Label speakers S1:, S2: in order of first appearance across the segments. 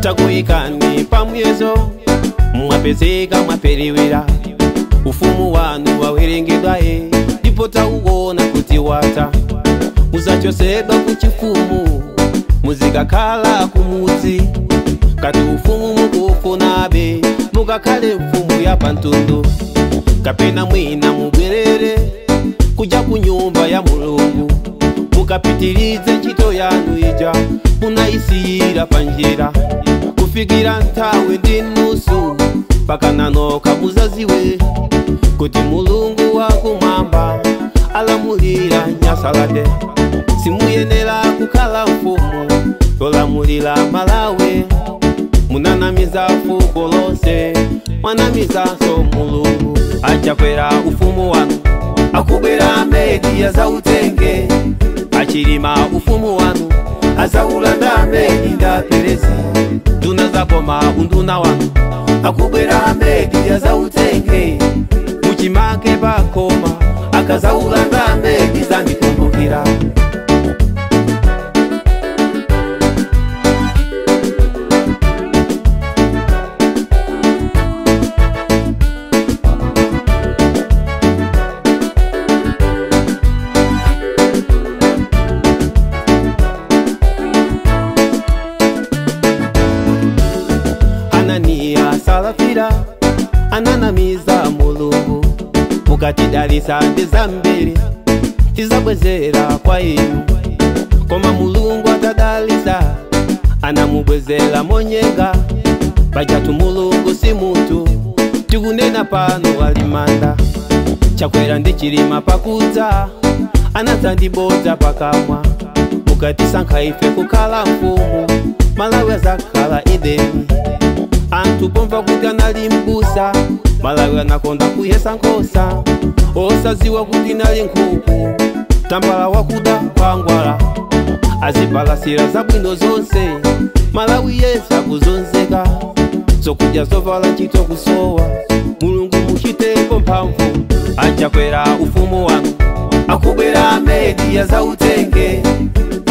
S1: Takuyikani pamwezo mwapezeka mwaperiwira ufumu wanu wawerengedwaye ndipo tauona kuti wata muzachosedwa kuchifumu muzikakhala kumudzi kati ufumu mukufunabe mukakhale mfumu ya pantundu kapena mwina mubwerere kuja kunyumba ya Mulungu mukapitirize ntchito yanu ija munayisiyira panjira kufikira nthawi ndi nusu pakananoka muzaziwe kuti Mulungu wakumwamba alamulira nyasalate simuyenera kukhala mfumu tolamulira Malawi munanamiza fuko lonse mwanamizanso Mulungu achakwera ufumu wanu akubwera Amedi azautenge achilima ufumu wanu azaulanda Amedi ndaperezi nduna zaboma unduna wanu akubwera Amedi azautenge muchimake pakoma akazaulanda Amedi zandikumbukira. Anania Salafira ananamiza Mulungu mukatidalisa ndi zambiri tizabwezera kwa inu koma Mulungu atadalisa anamubwezera monyenga pajatu Mulungu si munthu tikunena pano alimanda Chakwera ndi Chilima pakudza anadzandibodza pakamwa mukatisankha ife kukhala mfumu Malawi azakhala Edeni anthu pomva kuti anali mbusa Malawi anakonda kuyesa nkhosa osaziwa kuti nali nkhuku tambala wakuda kwangwala azipalasira zabwino zonse Malawi yesa kuzonzeka zokudya zovala ntchito kusowa Mulungu muchitepo mphamvu achakwera ufumu wanu akubwera Amedi azautenge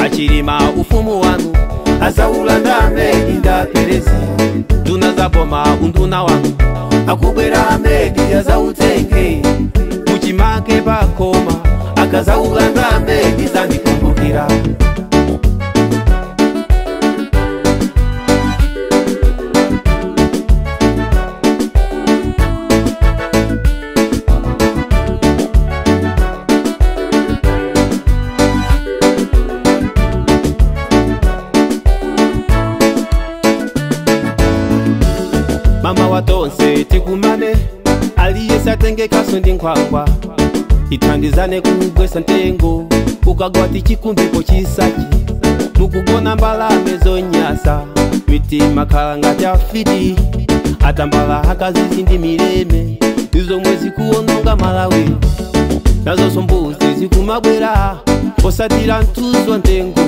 S1: achilima ufumu wanu azaulanda Amedi ndaperezi nduna zaboma unduna wanu akubwera Amedi azautenge muchimake pakoma akazaulanda Amedi zandikumbukira. Mama watonse tikumane aliyesatenge kaso ndi nkhwangwa ithandizane kugwesa ntengo ukagwa tichikumbepo chisachi mukugona mbalame zonyasa mitima khala ngati afiti atambala akazizi ndi mileme izomwe zikuwononga Malawi nazonso mbuzi zikumabwera osatira mtuzwa ntengo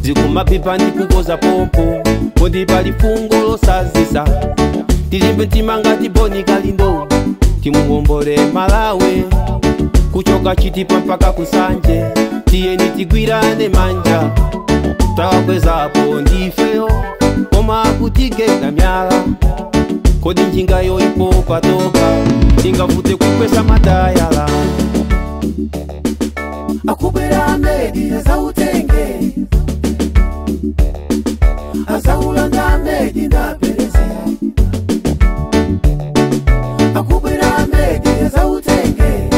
S1: zikumapipa ndi kukoza pompo poti pali fungo losazisa tilimbe mtima ngati Boni Kalindo timuwombole Malawi kuchoka Chitipa mpaka kusanje tiyeni tigwirane manja tawakwezapo ndifeyo koma akutigenda myala kodi njingayo ipo patoka ingavute kukwesa matayala
S2: akubwera Amedi azautenge azaulanda Amedi ndaperezi akubwera Amedi azautenge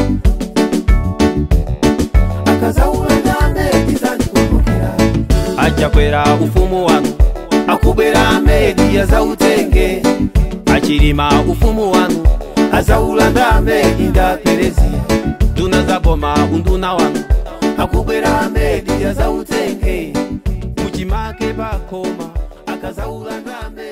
S2: akazaulanda Amedi zandikumbukira
S1: achakwera ufumu wanu akubwera Amedi azautenge achilima ufumu wanu
S2: azaulanda Amedi ndaperezi
S1: nduna zaboma unduna wanu
S2: akubwera Amedi azautenge
S1: muchimake pakoma akazaulanda Amedi.